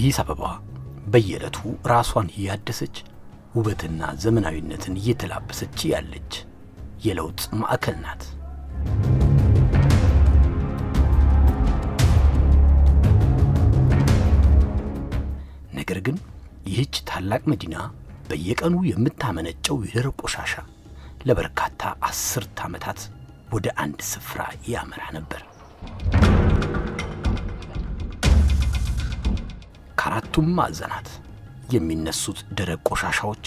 አዲስ አበባ በየዕለቱ ራሷን እያደሰች፣ ውበትና ዘመናዊነትን እየተላበሰች ያለች የለውጥ ማዕከል ናት። ነገር ግን ይህች ታላቅ መዲና በየቀኑ የምታመነጨው የደረቅ ቆሻሻ ለበርካታ አስርት ዓመታት ወደ አንድ ስፍራ ያመራ ነበር። ከአራቱም ማዕዘናት የሚነሱት ደረቅ ቆሻሻዎች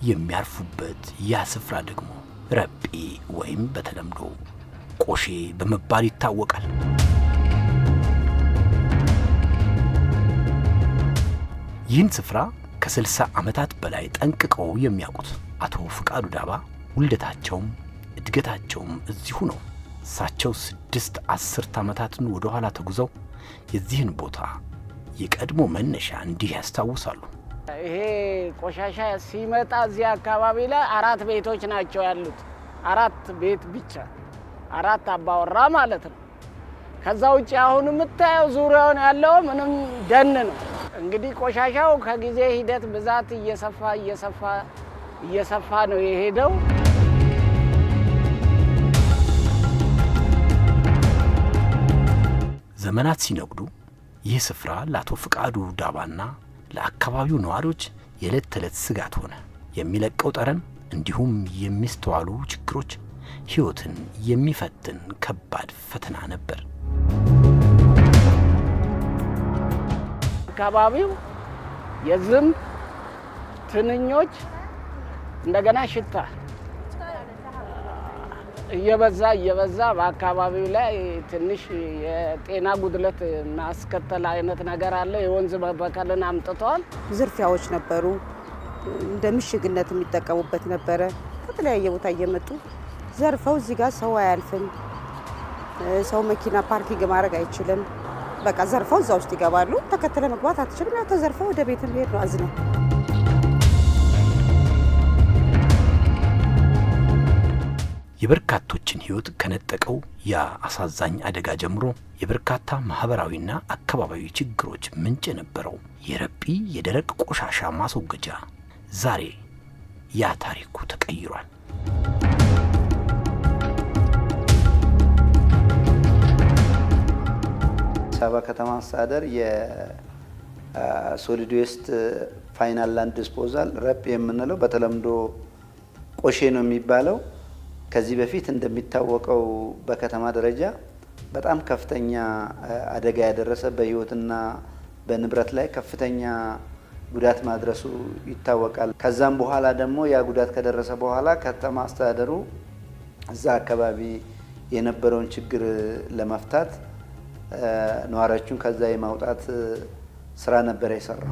የሚያርፉበት ያ ስፍራ ደግሞ ረጲ ወይም በተለምዶ ቆሼ በመባል ይታወቃል። ይህን ስፍራ ከ60 ዓመታት በላይ ጠንቅቀው የሚያውቁት አቶ ፍቃዱ ዳባ ውልደታቸውም እድገታቸውም እዚሁ ነው። እሳቸው 6 አስርት ዓመታትን ወደ ኋላ ተጉዘው የዚህን ቦታ የቀድሞ መነሻ እንዲህ ያስታውሳሉ። ይሄ ቆሻሻ ሲመጣ እዚህ አካባቢ ላይ አራት ቤቶች ናቸው ያሉት። አራት ቤት ብቻ፣ አራት አባወራ ማለት ነው። ከዛ ውጭ አሁን የምታየው ዙሪያውን ያለው ምንም ደን ነው። እንግዲህ ቆሻሻው ከጊዜ ሂደት ብዛት እየሰፋ እየሰፋ እየሰፋ ነው የሄደው። ዘመናት ሲነጉዱ ይህ ስፍራ ለአቶ ፍቃዱ ዳባና ለአካባቢው ነዋሪዎች የዕለት ተዕለት ስጋት ሆነ። የሚለቀው ጠረን እንዲሁም የሚስተዋሉ ችግሮች ሕይወትን የሚፈትን ከባድ ፈተና ነበር። አካባቢው የዝንብ ትንኞች፣ እንደገና ሽታ እየበዛ እየበዛ በአካባቢው ላይ ትንሽ የጤና ጉድለት ማስከተል አይነት ነገር አለ። የወንዝ መበከልን አምጥተዋል። ዝርፊያዎች ነበሩ። እንደ ምሽግነት የሚጠቀሙበት ነበረ። ከተለያየ ቦታ እየመጡ ዘርፈው እዚህ ጋር ሰው አያልፍም፣ ሰው መኪና parking ማድረግ አይችልም። በቃ ዘርፈው እዛ ውስጥ ይገባሉ። ተከትለህ መግባት አትችልም። ያው ተዘርፈው ወደ ቤት መሄድ ነው አዝነው። የበርካቶችን ሕይወት ከነጠቀው ያ አሳዛኝ አደጋ ጀምሮ የበርካታ ማኅበራዊና አካባቢያዊ ችግሮች ምንጭ የነበረው የረጲ የደረቅ ቆሻሻ ማስወገጃ ዛሬ ያ ታሪኩ ተቀይሯል። አዲስ አበባ ከተማ አስተዳደር የ solid waste final land disposal ረጲ የምንለው፣ በተለምዶ ቆሼ ነው የሚባለው። ከዚህ በፊት እንደሚታወቀው በከተማ ደረጃ በጣም ከፍተኛ አደጋ ያደረሰ፣ በሕይወትና በንብረት ላይ ከፍተኛ ጉዳት ማድረሱ ይታወቃል። ከዛም በኋላ ደግሞ ያ ጉዳት ከደረሰ በኋላ ከተማ አስተዳደሩ እዛ አካባቢ የነበረውን ችግር ለመፍታት ነዋሪዎቹን ከዛ የማውጣት ስራ ነበረ የሰራው።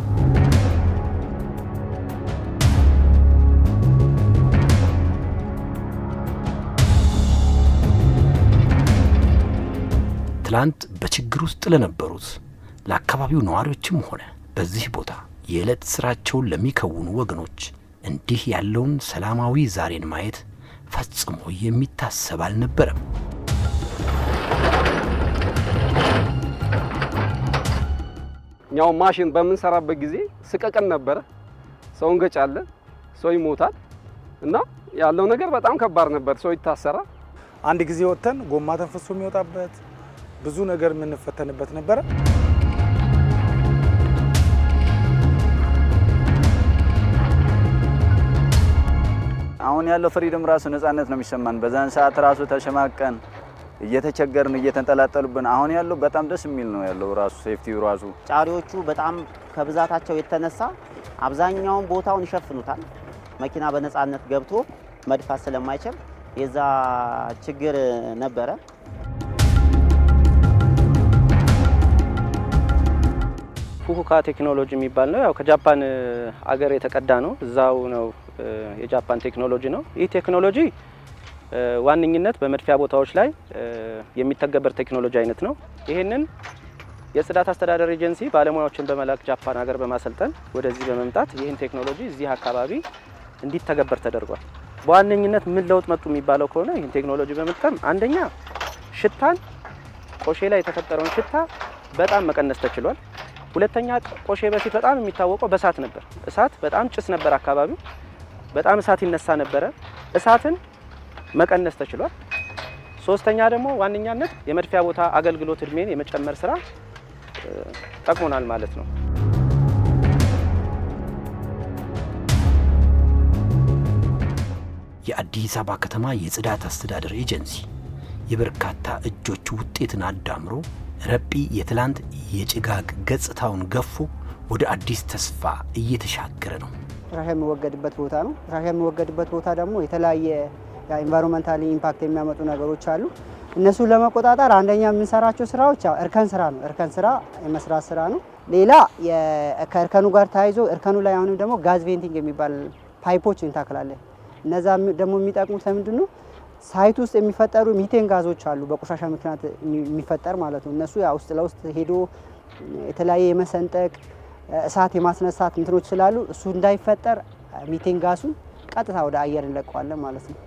ትላንት በችግር ውስጥ ለነበሩት ለአካባቢው ነዋሪዎችም ሆነ በዚህ ቦታ የዕለት ስራቸውን ለሚከውኑ ወገኖች እንዲህ ያለውን ሰላማዊ ዛሬን ማየት ፈጽሞ የሚታሰብ አልነበረም። እኛው ማሽን በምንሰራበት ጊዜ ስቀቀን ነበረ። ሰው እንገጫለን፣ ሰው ይሞታል እና ያለው ነገር በጣም ከባድ ነበር። ሰው ይታሰራል። አንድ ጊዜ ወጥተን ጎማ ተንፍሶ የሚወጣበት፣ ብዙ ነገር የምንፈተንበት ነበረ። አሁን ያለው freedom ራሱ ነጻነት ነው የሚሰማን። በዛን ሰዓት ራሱ ተሸማቀን፣ እየተቸገርን፣ እየተንጠላጠሉብን፣ አሁን ያለው በጣም ደስ የሚል ነው ያለው ራሱ safety ው ራሱ። ጫሪዎቹ በጣም ከብዛታቸው የተነሳ አብዛኛውን ቦታውን ይሸፍኑታል። መኪና በነጻነት ገብቶ መድፋት ስለማይችል የዛ ችግር ነበረ። ፉኩካ ቴክኖሎጂ የሚባል ነው። ያው ከጃፓን አገር የተቀዳ ነው። እዛው ነው፣ የጃፓን ቴክኖሎጂ ነው። ይህ ቴክኖሎጂ ዋነኝነት በመድፊያ ቦታዎች ላይ የሚተገበር ቴክኖሎጂ አይነት ነው። ይህንን የጽዳት አስተዳደር ኤጀንሲ ባለሙያዎችን በመላክ ጃፓን ሀገር በማሰልጠን ወደዚህ በመምጣት ይህን ቴክኖሎጂ እዚህ አካባቢ እንዲተገበር ተደርጓል። በዋነኝነት ምን ለውጥ መጡ የሚባለው ከሆነ ይህን ቴክኖሎጂ በመጠቀም አንደኛ ሽታን፣ ቆሼ ላይ የተፈጠረውን ሽታ በጣም መቀነስ ተችሏል። ሁለተኛ ቆሼ በፊት በጣም የሚታወቀው በእሳት ነበር። እሳት በጣም ጭስ ነበር፣ አካባቢው በጣም እሳት ይነሳ ነበረ። እሳትን መቀነስ ተችሏል። ሶስተኛ ደግሞ ዋነኛነት የመድፊያ ቦታ አገልግሎት እድሜን የመጨመር ስራ ጠቅሞናል ማለት ነው። የአዲስ አበባ ከተማ የጽዳት አስተዳደር ኤጀንሲ የበርካታ እጆች ውጤትን አዳምሮ ረጲ የትላንት የጭጋግ ገጽታውን ገፎ ወደ አዲስ ተስፋ እየተሻገረ ነው። ቆሻሻ የሚወገድበት ቦታ ነው። ቆሻሻ የሚወገድበት ቦታ ደግሞ የተለያየ environmental impact የሚያመጡ ነገሮች አሉ። እነሱን ለመቆጣጠር አንደኛ የምንሰራቸው ስራዎች እርከን ስራ ነው። እርከን ስራ የመስራት ስራ ነው። ሌላ ከእርከኑ ጋር ተያይዞ እርከኑ ላይ አሁንም ደግሞ gas venting የሚባል pipe ኦች እንተክላለን። እነዛ ደግሞ የሚጠቅሙት ለምንድን ነው? Site ውስጥ የሚፈጠሩ ሚቴን ጋዞች አሉ፣ በቆሻሻ ምክንያት የሚፈጠር ማለት ነው። እነሱ ያ ውስጥ ለውስጥ ሄዶ የተለያየ የመሰንጠቅ፣ እሳት የማስነሳት እንትኖች ስላሉ እሱ እንዳይፈጠር ሚቴን ጋሱን ቀጥታ ወደ አየር እንለቀዋለን ማለት ነው።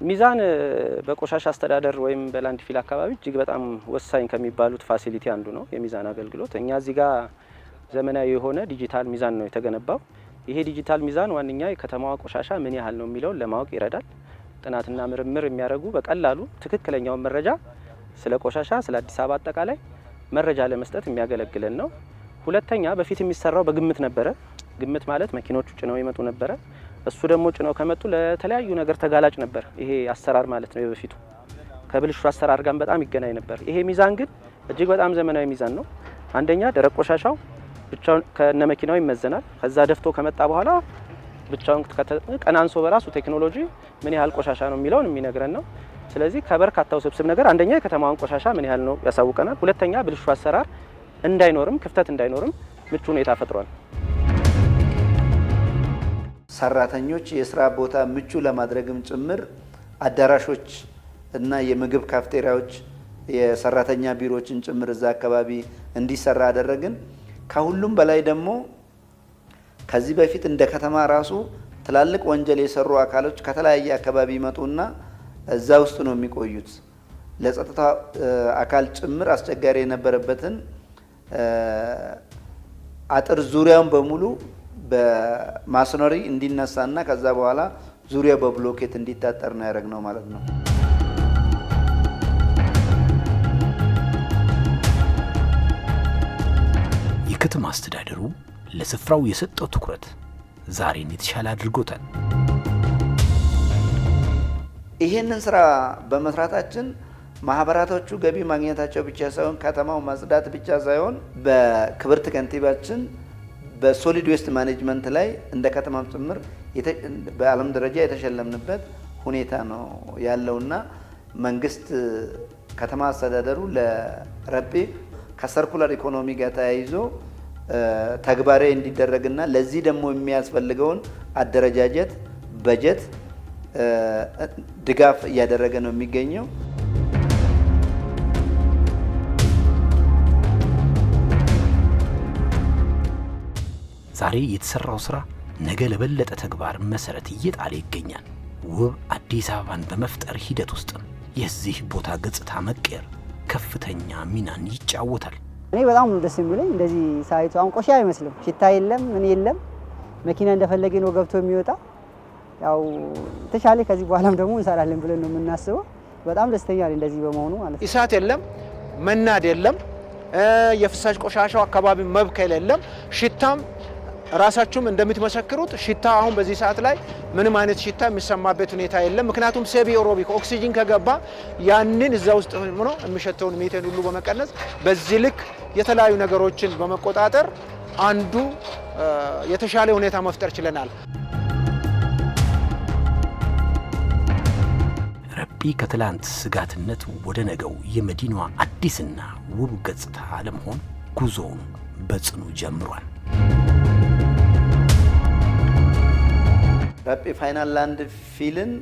ሚዛን በቆሻሻ አስተዳደር ወይም በ landfill አካባቢ እጅግ በጣም ወሳኝ ከሚባሉት facility አንዱ ነው የሚዛን አገልግሎት። እኛ እዚህ ጋር ዘመናዊ የሆነ ዲጂታል ሚዛን ነው የተገነባው። ይሄ ዲጂታል ሚዛን ዋነኛ የከተማዋ ቆሻሻ ምን ያህል ነው የሚለውን ለማወቅ ይረዳል። ጥናትና ምርምር የሚያደርጉ በቀላሉ ትክክለኛውን መረጃ ስለ ቆሻሻ፣ ስለ አዲስ አበባ አጠቃላይ መረጃ ለመስጠት የሚያገለግለን ነው። ሁለተኛ በፊት የሚሰራው በግምት ነበረ። ግምት ማለት መኪኖቹ ጭነው ይመጡ ነበረ። እሱ ደግሞ ጭነው ከመጡ ለተለያዩ ነገር ተጋላጭ ነበር። ይሄ አሰራር ማለት ነው። የበፊቱ ከብልሹ አሰራር ጋር በጣም ይገናኝ ነበር። ይሄ ሚዛን ግን እጅግ በጣም ዘመናዊ ሚዛን ነው። አንደኛ ደረቅ ቆሻሻው ብቻውን ከነ መኪናው ይመዘናል። ከዛ ደፍቶ ከመጣ በኋላ ብቻውን ቀናንሶ በራሱ ቴክኖሎጂ ምን ያህል ቆሻሻ ነው የሚለውን የሚነግረን ነው። ስለዚህ ከበርካታ ውስብስብ ነገር አንደኛ የከተማዋን ቆሻሻ ምን ያህል ነው ያሳውቀናል። ሁለተኛ ብልሹ አሰራር እንዳይኖርም፣ ክፍተት እንዳይኖርም ምቹ ሁኔታ ፈጥሯል። ሰራተኞች የስራ ቦታ ምቹ ለማድረግም ጭምር አዳራሾች እና የምግብ ካፍቴሪያዎች፣ የሰራተኛ ቢሮዎችን ጭምር እዛ አካባቢ እንዲሰራ አደረግን። ከሁሉም በላይ ደግሞ ከዚህ በፊት እንደ ከተማ ራሱ ትላልቅ ወንጀል የሰሩ አካሎች ከተለያየ አካባቢ ይመጡና እዛ ውስጥ ነው የሚቆዩት። ለጸጥታ አካል ጭምር አስቸጋሪ የነበረበትን አጥር ዙሪያውን በሙሉ በ masonry እንዲነሳና ከዛ በኋላ ዙሪያው በብሎኬት እንዲታጠር ነው ያደረግነው ማለት ነው። የከተማ አስተዳደሩ ለስፍራው የሰጠው ትኩረት ዛሬን የተሻለ አድርጎታል። ይሄንን ስራ በመስራታችን ማህበራቶቹ ገቢ ማግኘታቸው ብቻ ሳይሆን፣ ከተማው ማጽዳት ብቻ ሳይሆን፣ በክብርት ከንቲባችን በ solid waste management ላይ እንደ ከተማም ጭምር በዓለም ደረጃ የተሸለምንበት ሁኔታ ነው ያለውና መንግስት ከተማ አስተዳደሩ ለረጲ ከ circular economy ጋር ተያይዞ ተግባራዊ እንዲደረግና ለዚህ ደግሞ የሚያስፈልገውን አደረጃጀት፣ በጀት ድጋፍ እያደረገ ነው የሚገኘው። ዛሬ የተሰራው ስራ ነገ ለበለጠ ተግባር መሰረት እየጣለ ይገኛል። ውብ አዲስ አበባን በመፍጠር ሂደት ውስጥም የዚህ ቦታ ገጽታ መቀየር ከፍተኛ ሚናን ይጫወታል። እኔ በጣም ነው ደስ የሚለኝ እንደዚህ site ኡ አሁን ቆሼ አይመስልም። ሽታ የለም፣ ምን የለም። መኪና እንደፈለገ ነው ገብቶ የሚወጣ። ያው የተሻለ ከዚህ በኋላም ደግሞ እንሰራለን ብለን ነው የምናስበው። በጣም ደስተኛ ነኝ እንደዚህ በመሆኑ ማለት ነው። እሳት የለም፣ መናድ የለም፣ የፍሳሽ ቆሻሻው አካባቢ መብከል የለም። ሽታም ራሳችሁም እንደምትመሰክሩት ሽታ አሁን በዚህ ሰዓት ላይ ምንም አይነት ሽታ የሚሰማበት ሁኔታ የለም። ምክንያቱም semi aerobic ኦክሲጂን ከገባ ያንን እዛ ውስጥ ሆኖ የሚሸተውን ሚቴን ሁሉ በመቀነስ በዚህ ልክ የተለያዩ ነገሮችን በመቆጣጠር አንዱ የተሻለ ሁኔታ መፍጠር ችለናል። ረጲ ከትላንት ስጋትነት ወደ ነገው የመዲናዋ አዲስና ውብ ገጽታ ለመሆን ጉዞውን በጽኑ ጀምሯል። ረጲ final landfill ን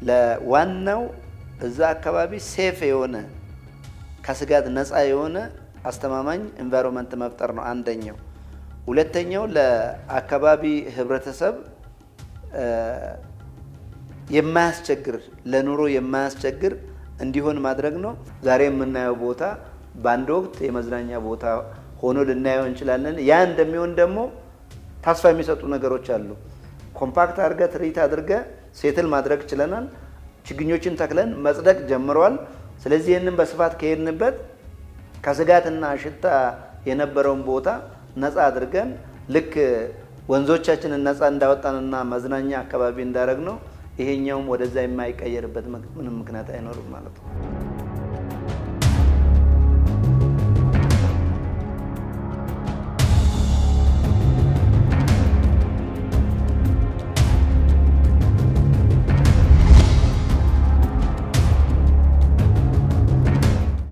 ለዋናው እዛ አካባቢ safe የሆነ፣ ከስጋት ነፃ የሆነ አስተማማኝ environment መፍጠር ነው አንደኛው። ሁለተኛው ለአካባቢ ህብረተሰብ የማያስቸግር፣ ለኑሮ የማያስቸግር እንዲሆን ማድረግ ነው። ዛሬ የምናየው ቦታ በአንድ ወቅት የመዝናኛ ቦታ ሆኖ ልናየው እንችላለን። ያ እንደሚሆን ደግሞ ተስፋ የሚሰጡ ነገሮች አሉ። Compact አድርገ፣ treat አድርገ settle ማድረግ ችለናል። ችግኞችን ተክለን መጽደቅ ጀምረዋል። ስለዚህ ይህንን በስፋት ከሄድንበት ከስጋትና ሽታ የነበረውን ቦታ ነፃ አድርገን፣ ልክ ወንዞቻችንን ነፃ እንዳወጣንና መዝናኛ አካባቢ እንዳደረግ ነው፣ ይሄኛውም ወደዛ የማይቀየርበት ምንም ምክንያት አይኖርም ማለት ነው።